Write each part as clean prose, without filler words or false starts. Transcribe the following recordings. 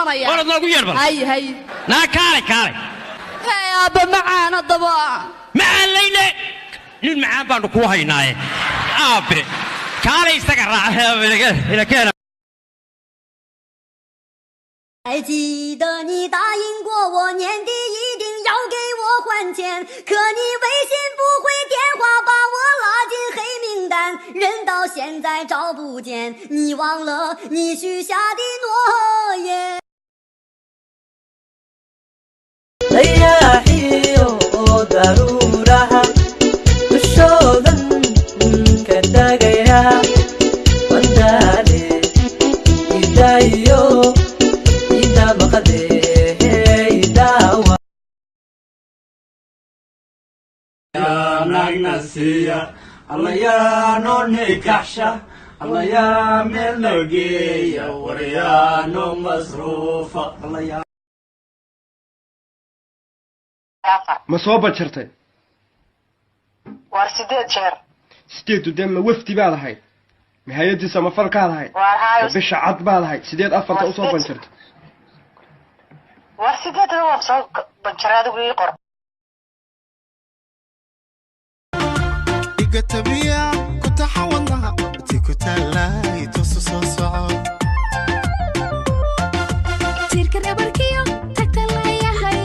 imanaya. Orod noogu yeer bal. Hay hay. Naa kaalay kaalay. Hey aabba macaan haddaba. Macaan layne. Nin macaan baanu kuu haynaaye. Aabe kaalay isaga raac. 还记得你答应过我，年底一定要给我还钱，可你微信不回，电话把我拉进黑名单，人到现在找不见，你忘了你许下的诺言。 Dayaxiyo daruuraha dushoodan ka tagaya wandaale idayo idamaqade idawa. Naagna siiya allayaa noo nikaxsha allayaa meel noo geeya waryaa noo masruufa allayaa. Ma soo bajartay? Waar 8 jeer. Sideedu dee ma wafdi baad ahayd, ma hay-addii samafalkaad ahayd? Waar haayo. Ma bisha cad baad ahayd? Sideed afarta usoo banjartay? Waar sideedada waan soo banjaray, adigu ii qor. Igatabiya ku taxawadnaha ti ku taallay tosu soo soco. Tiirka dhabarkiyo tagta leeyahay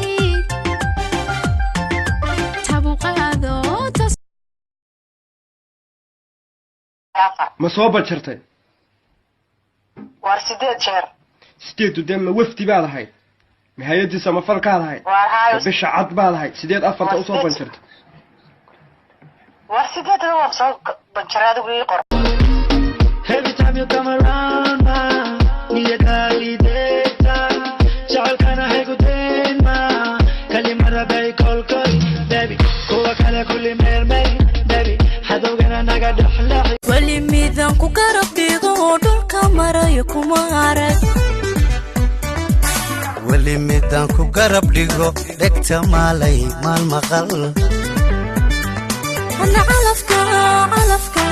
tabuqaado tas. Ma soo bajartay? Waar 8 jeer. Sideedu dee ma wafdi baad ahayd, ma hay-addii samafalkaad ahayd? Waar haayo. Ma bisha cad baad ahayd? Sideed afarta usoo banjartay? Waar sideedada waan soo banjaray, adigu ii qor. Every time you come around, ma niyadaalideta jecelkana haygudayn ma kalimada bay kolkol baby kuwa kale kulli meelmay baby hadowgana naga dhexleexi. Weli midan ku garab dhigo oo dhulka marayo kuma arag. Weli midaan ku garab dhigo dhegta maalay maal maqal. Hana calafka calafka.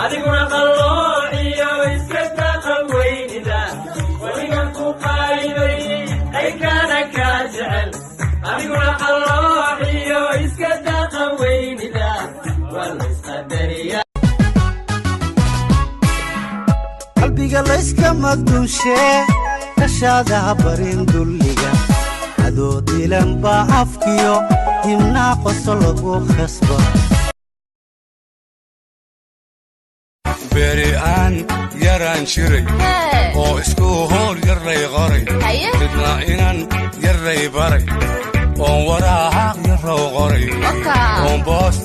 Adiguna qalloociyo iska dhaqan weynida weligan ku qaybay qaybkana kaa jecel adiguna qalloociyo iska dhaqan weynida waa laysqadariyaa. Qalbiga layskama dunshee kashaada ha barin dulliga adoo dilan baa afkiyo himnaa qoso lagu khasba. Beri aan yaraan jiray oo isku hool yarlay qoray, midna inan yarlay baray oon waraaha yarrow qoray oon boos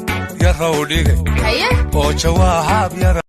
yarrow dhigay oo jawaab yara.